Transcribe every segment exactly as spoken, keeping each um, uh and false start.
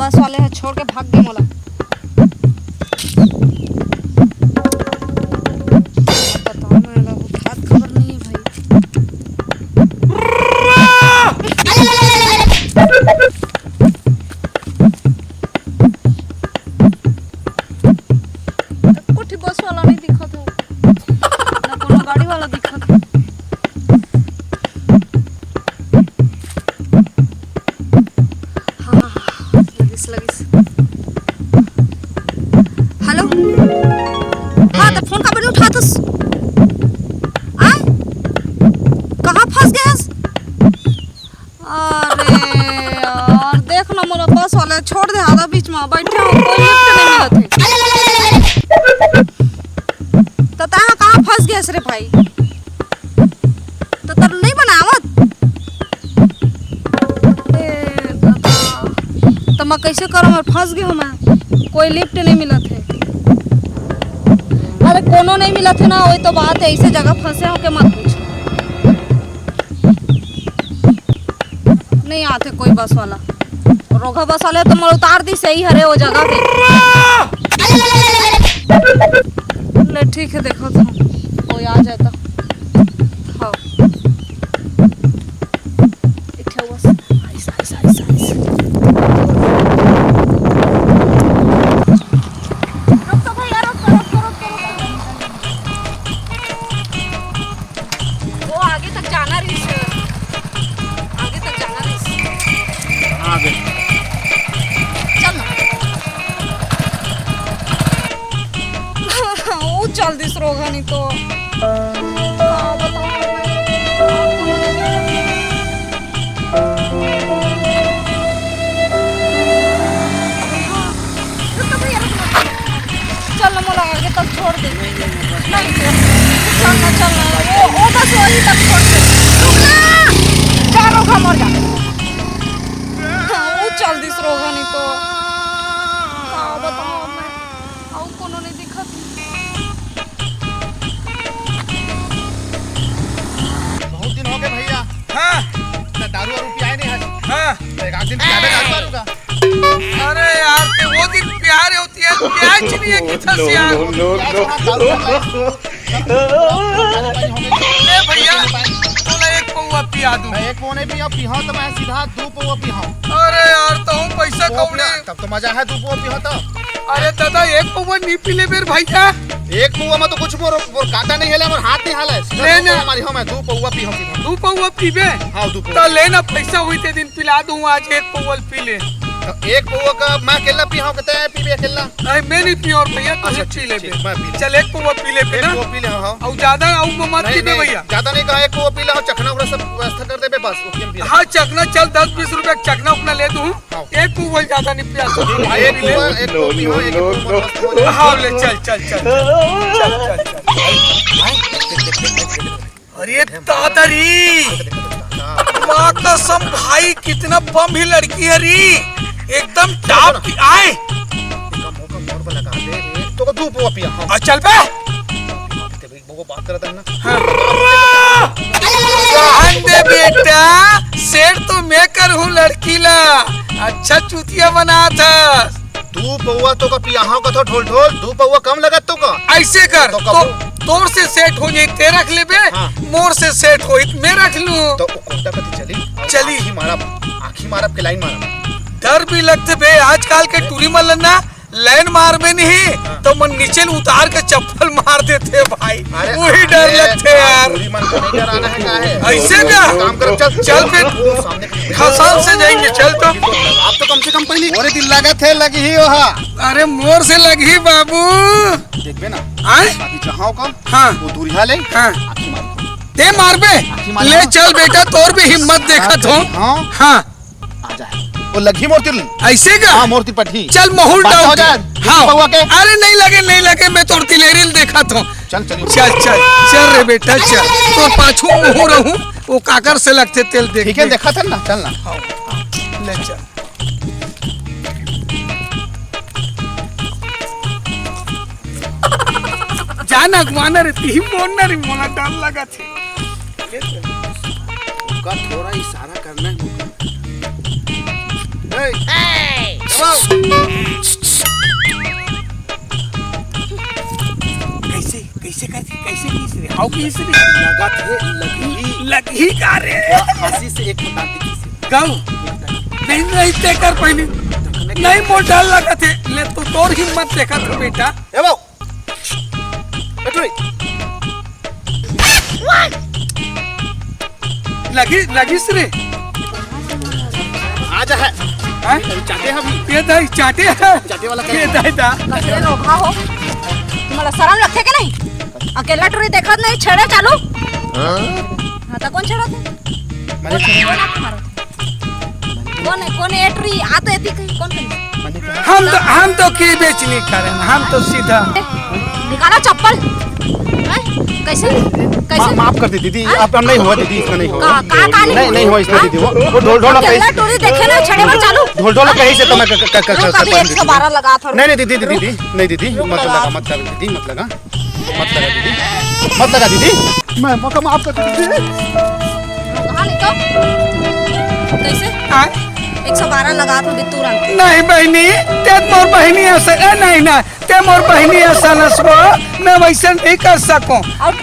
बस वाले ह छोड़ के भाग गे मोला। बताओ ना, एला उठात खबर नहीं है भाई। एको ठी बस वाला नहीं दिखत हे, ना कोनो गाड़ी वाला दिखत हे। हाँ, लगिस, लगिस। हेलो। हाँ, त फोन काबर नहीं उठाथस? आय? कहाँ फंस गे हस? अरे यार, देख ना, मोला बस वाले छोड़ दे आधा बीच में, बैठे हो, कोई लिफ्ट नहीं मिलत हे। त तैं कहाँ फंस गे हस रे भाई? त तोर नहीं बनावत? ए दादा, त मैं कैसे करूँ? मैं फंस गई हूँ मैं, कोई लिफ्ट नहीं मिलत हे। अरे कोनो नहीं मिलत हे ना, वही तो बात है, ऐसे जगह फंसे हो के मत पूछ। नहीं आते कोई बस वाला। रोघा बस वाले तो मोर उतार दी सही हरे वो जगह पे। ले ठीक है, देखो तो कोई आ जाए तो। हाँ। एक ठे बस। आइस, आइस, आइस, आइस। रुक तो भैया, रुक तो, रुक तो, रुक तो, रुक तो। वो आगे तक जाना रहिस, आगे तक जाना रहिस। कहाँ आगे? चल ना। वो चल दिस रोघा नहीं तो। का बताऊं मैं? रुक तो भैया, रुक ना। चल ना, मोला आगे तक छोड़ दे। नहीं, चल ना, चल ना। वो, वो बस वहीं तक छोड़ दे। रुक ना। जा, रोघा, मर जा। हाँ, वो चल दिस रोघा नहीं तो। का बताऊं मैं? अउ कोनो नहीं दिखत। बहुत दिन हो गए भैया। हाँ। ना दारू वारू पियाए नहीं आज। हाँ। तो एक आध दिन पियाबे दारू वारू का। अरे यार, ते वो दिन प्यार होती है, प्यार च नहीं है कितना नो, सियार। नो, नो, नो। ले भैया, तोला एक पौवा पिया दूं। मैं एक पौवा नहीं पिया, पिया तो मैं सीधा दू पौवा पिया। अरे यार, तो हूँ पैसा वो कौड़ी। अपना, तब तो मजा है दू पौवा पिया तो। अरे दादा, एक पौवा नहीं पी ले मेरे भैया। एक पौवा में तो कुछ मोर, मोर काटा नहीं है, मोर हाथ नहीं हाल है। सीधा ले दू ना। पौवा मारी हूँ मैं, दू पौवा पिया सीधा। दू पौवा पीबे? हाँ, दू पौवा। तो लेना, पैसा हुई ते दिन पिला दूं, आज एक पौवा पी ले। तो एक पौवा का मैं अकेला पी हूँ, कहते हैं पीबे अकेला। नहीं, मैं नहीं पी और भैया, तू अच्छा, पी ठीक, ले ठीक, बे। मैं पी ले। चल, एक पौवा पी ले बे एक ना। पौवा पी ले, हाँ, हाँ। और ज्यादा और मत नहीं, पीबे नहीं, भैया। ज्यादा नहीं कहा, एक पौवा पी ले, हाँ, चखना उखना सब व्यवस्था कर दे बे, बस, ओके, हम पी ले। हाँ, चखना, चल, दस बीस रुपया चखना उखना ले दूँ। हाँ। एक पौवा ज्यादा नहीं पिया सकता। एक पौवा, एक पौवा पी लो, एक पौवा मस्त हो जाए। हाँ, ले, चल, चल, चल, चल। चल, चल, चल। अरे दादा री, माँ कसम भाई, कितना बम ही लड़की है री, एकदम टॉप की। आए। तो को दू पौवा पिया, हाँ। आ, चल बे। वो बात करत है ना। हाँ। रहन दे बेटा, सेट तो मैं कर हूँ लड़की ला। अच्छा चूतिया बना था। दू पौवा तो का पियाहा का थो ढोल ढोल, दू पौवा कम लगत तो का। ऐसे कर, तो तो, कब तोर से सेट हो जाई ते रख लेबे, हाँ। मोर से सेट होई त मैं रख लूँ। तो ओ कोटा कति चली? चली। आँखी मारब, आँखी मारब के लाइन मारब। डर भी लगथे बे, आजकल के टूरी मन ल ना लाइन मारबे नहीं, हाँ। तो मन नीचे ले उतार के चप्पल मार देथे भाई। अरे, वही डर अरे, लगथे यार। टूरी मन को नहीं डराना है, का है? ऐसे का? काम कर, चल, चल फिर। वो सामने खसान से जाएंगे, चल तो। आप तो कम से कम पहले। मोरे दिल लगथे, लगही ओहा। अरे मोर से लगही बाबू। देखबे ना। आए? अभी जहाँ का, हाँ। वो दूरिहा ले। हाँ। आँखी मार। ते मारबे? आँखी मार। ले चल बेटा, तोर भी हिम्मत देखत हो। हाँ। हाँ। आ जाए। वो लगही मोर तिल। ऐसे का? हाँ, मोर तिल पटही। चल, महूर बात डाल हो दे। जाए। हाँ। पौवा के। अरे, नहीं लगे, नहीं लगे, मैं तोर तिलेरी ल देखत हूँ। चल, चल। चल, चल, चल रे बेटा, चल। तोर पाछू मुँह रहूँ, वो काकर से लगथे तेल देख ठीक है, के। देखत हन ना, चल ना। हाँ, हाँ। ले चल। जा ना, अगवाना रे, तिही बोल ना रे, मोला डर लगत हे। ओकर थोड़ा इशारा करना है। ए, कैसे, कैसे करके, कैसे किस रे? हाउ किस रे? लगत हे, लगही। लगही का रे? हंसी से एक दांत दिखी से। गऊ। नहीं, नहीं, ते कर पहली। नहीं, मोर डर लगत हे। ले तो तोर हिम्मत देखत हो बेटा। ए बाबू। ए टुरी। लगी, लगिस रे। आ जा है। हैं? चाटे हम। ये दाई, चाटे है। चाटे वाला ये कहीं। दाई दा। कचरे लोग, हाँ हो। तुम्हाला शरम लगथे के नहीं? अकेला टुरी देखत नहीं, छेड़े चालू। हाँ, तो कौन छेड़ा था? मैंने कौन, छेड़ा। कौन आके मारा था? कौन है, कौन है ए टुरी? आ तो एती कहीं, कौन कहीं? हम तो, हम तो के बेच नहीं करें, हम तो सीधा। निकाला चप्पल। हैं? कैसे? कैसे? मा-, माफ कर दी दीदी, हाँ? अब, अब नहीं हुआ दीदी, इसका नहीं हुआ। का, का, का नहीं नहीं, हुआ? नहीं हुआ इसका हाँ? दीदी, वो, वो ढोल ढोल अकेला कहीं टुरी देखे ना, छेड़े में चालू। ढोल ढोल कहीं से तो मैं क-, क-, क-, रुक, कर अभी सकता हूँ एक सौ बारह दीदी। लगा था, रुक। नहीं, नहीं दीदी, दीदी, रुक। दीदी, नहीं दीदी, रुक मत लगा। लगा, मत लगा दीदी, मत लगा। मत लगा दीदी, मत लगा दीदी। मैं मौका माफ कर दीदी। हाँ, नहीं तो। कैसे? हाँ? एक सौ बारह लगा था अभी तुरंत। नहीं बहिनी, ते मोर बहिनी असन, ए, नहीं, नहीं, ते मोर बहिनी असन असबो, मैं वैसे नहीं कर सकूं। और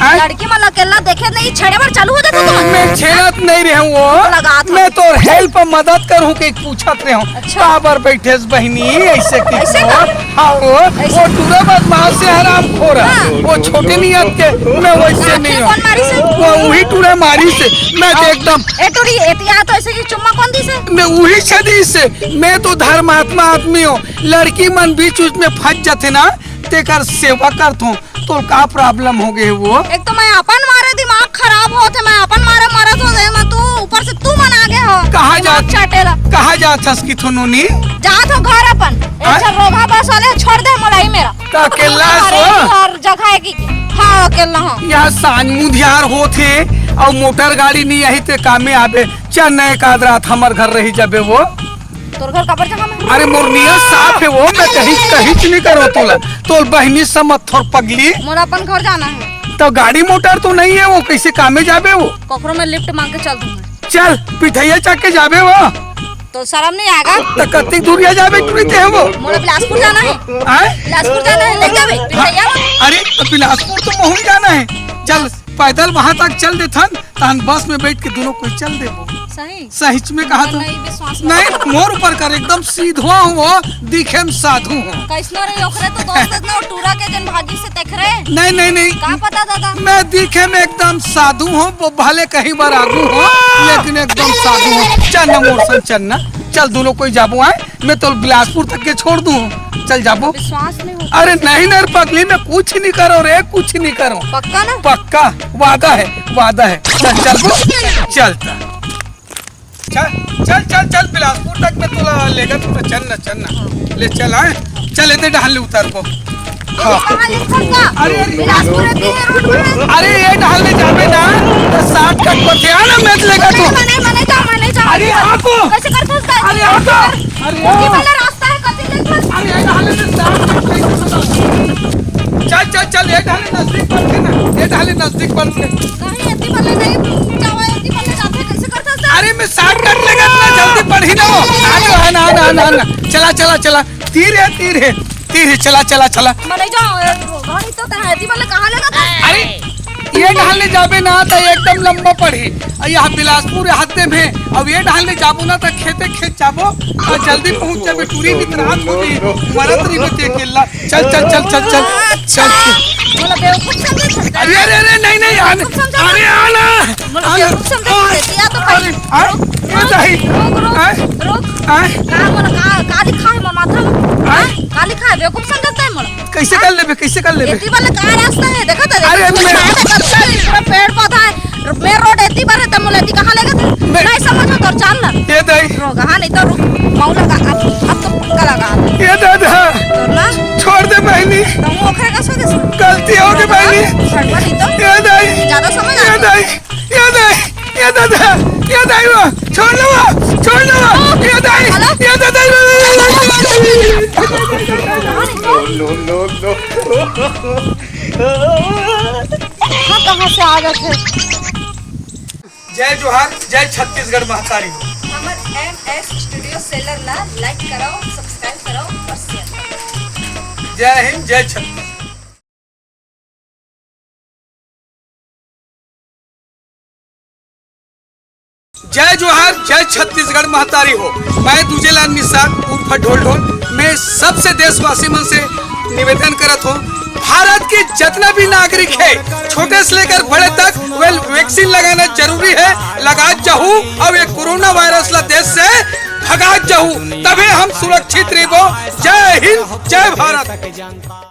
हाँ? लड़की मन अकेला देखे नहीं, छेड़े बर चालू हो जाता तुमन। मैं छेड़त नहीं रहूं वो, लगा था। मैं तोर help मदद करूं के पूछत रहूं। अच्छा। काबर बैठेस बहिनी, ऐसे की ऐसे हो? का? हाँ, वो, ऐसे? वो टूरा बदमाश है, हरामखोर है। हाँ। वो छोटे नियत के, मैं वैसे नहीं हूँ। कौन मारिस? वो वही टूरा मारिस है। मैं तो हाँ। एकदम ए टुरी, एतिया तो ऐसे की चुम्मा कौन दिस? मैं वही से दिस है। मैं तो धर्मात्मा आदमी हूँ। लड़की मन बीच उच में फंस जाते ना, तेकर सेवा करथों। तोर का problem हो गे वो? एक तो मैं अपन मारे दिमाग खराब होत हे, मैं अपन मारे मरत हो, एमा तू ऊपर से तू मन आगे हो। कहाँ दिमाग जात, चाटेला। कहाँ जात हस कि थो नोनी? जात हो घर अपन। हाँ? अच्छा, रोगहा बस वाले छोड़ दे मोला ही मेरा। त अकेला अरे, सो? हर जगह है कि हाँ, अकेला हूँ। यहाँ सांझ मुधियार होत हे, अउ मोटर गाड़ी नहीं आही ते कामे आबे। चल, नए काद रात हमर घर रही जाबे वो। तोर घर काबर जगह में? अरे मोर नियत साफ हे वो, मैं कहीं, कहीं च नहीं करो तोला। तोर बहिनी समझ थोर पगली। मोला अपन घर जाना है। तो गाड़ी मोटर तो नहीं है वो, कैसे कामे जाबे वो? ककरो में lift मांग के चल दूंगा। चल, पिठैया चाक के जाबे वो। तो शर्म नहीं आएगा? तो कत्ती दूरिया जाबे टुरी ते वो? मोला बिलासपुर जाना है। आय? बिलासपुर जाना है, ले जाबे, पिठैया में। अरे, तो बिलासपुर तो महू जाना है। चल, पैदल वहां तक चल देथन। तहन बस में बैठ के दोनों कोई चल देबो। सही? सहिच में कहा तो। नहीं, विश्वास नहीं, नहीं। मोर ऊपर कर, एकदम सीधो हो, दिखे में साधु हो। कैसनो रही, ओकरे तो दोस्त इतना टूरा के जन भागी से देख रहे। नहीं, नहीं, नहीं। का पता दादा? मैं दिखे में एकदम साधु हूँ, वो भले कहीं बार आगू हो, लेकिन एकदम साधु हूँ। चल ना मोर संग, चल ना, चल दोनों कोई जाबो आए। मैं तो बिलासपुर तक के छोड़ दूं, चल जाबो। विश्वास नहीं होता। अरे नहीं ना रे पगली, मैं कुछ नहीं करो रे, कुछ नहीं करो। पक्का ना? पक्का, वादा है, वादा है। चल, चल, चल, चल, चल, चल, चल, बिलासपुर तक मैं तोला लेगा, तू तो चल ना, चल ना, ले चल, हाँ, चल, इधर डहान ले उतार को। हाँ। कहाँ ले चल जा? अरे, अरे। बिलासपुर है, तीन रोड पर है। अरे, ये डहान ले जाबे ना, तो shortcut पर थे, आना, मैं लेगा तू। नहीं, नहीं, नहीं, जाओ, नहीं, जाओ। अरे, आपको। कैसे कर सकता है? अरे, आपको। अरे, ये वाला रास्ता है, कति देर में? अरे, ये डाले में साथ में कहीं से बता। चल, चल, चल, ये डाले नजदीक पड़ते ना, ये डाले नजदीक पड़ते। नहीं, ये वाले नहीं, जाओ, ये वाले जाते हैं, कैसे करता है? अरे, मैं shortcut लेगा, इतना जल्दी पढ़ी ना हो। आ जाओ, आना, आना, आना, आना। चला, चला, चला। तीर है, तीर है, तीर है, चला, चला, चला। मैं नहीं जाऊँ, ये गाड़ी तो तहाँ, ये वाले कहाँ लेगा तू? अरे, ये डाले जाबे ना, तो एकदम लंबा पढ़ी। आ, यहाँ बिलासपुर हद्दे में, अब ये डाले जाबो ना, तो खेते खेत जाबो, और जल्दी पहुँच जाबे। टूरी भी तो रात हो गई, मरत रही बचे अकेला। चल, चल, चल, चल, चल, चल। बोला, बेवकूफ समझे सरकार? अरे, अरे, अरे, नहीं, नहीं, आने, बेवकूफ समझा? अरे, आना, बोला, आना। बेवकूफ समझे अरे, सरकार? या तो अरे, भाई, अरे, रुक, ये रुक, नहीं। रुक, रुक, हाँ? रुक। हाँ? का बोला, का, का लिखा है माथा में? हाँ? हाँ? का लिखा है? बेवकूफ समझता है मोला? कैसे कर लेबे, कैसे कर लेबे? एती वाला का रास्ता है, देखा तो, अरे, देखा तो, मैं पूरा पेड़ पौधा है, main road एती बार है, तब मोला एती कहाँ लेगा तू? मैं नहीं समझ में तोर चाल ना। ये दाई। रोगहा नहीं तो रुक, मऊ लगा, अब, अब तो पक्का लगा। ये दादा। तोर ना। छोड़ दे बहनी। तो वो ओखरे का सो दे सो। गलती हो गई बहनी। झगड़ा नहीं तो। ये दाई। ज्यादा समझ आ ये गया। दाई। ये दाई, ये दादा, ये दाई वो, छोड़ दो वो, छोड़ दो वो, ये दाई, हेलो? ये दादा, ये दाई। No, no, no, no। हाँ, कहाँ से आ गए थे? जय जोहार, जय छत्तीसगढ़ महतारी। हमर एम एस स्टूडियो। सेलर ला लाइक कराओ, सब्सक्राइब कराओ और शेयर कराओ। जय हिंद, जय छत्तीसगढ़। जय जोहार, जय छत्तीसगढ़ महतारी हो। मैं दूजेलाल निषाद उर्फ ढोल ढोल। मैं सबसे देशवासी मन से निवेदन करत हूँ, भारत के जितना भी नागरिक है, छोटे से लेकर बड़े तक, वेल, वैक्सीन लगाना जरूरी है। लगा जाहू, अब ये कोरोना वायरस ला देश से भगा जाहू, तबे हम सुरक्षित रहबो। जय हिंद, जय भारत।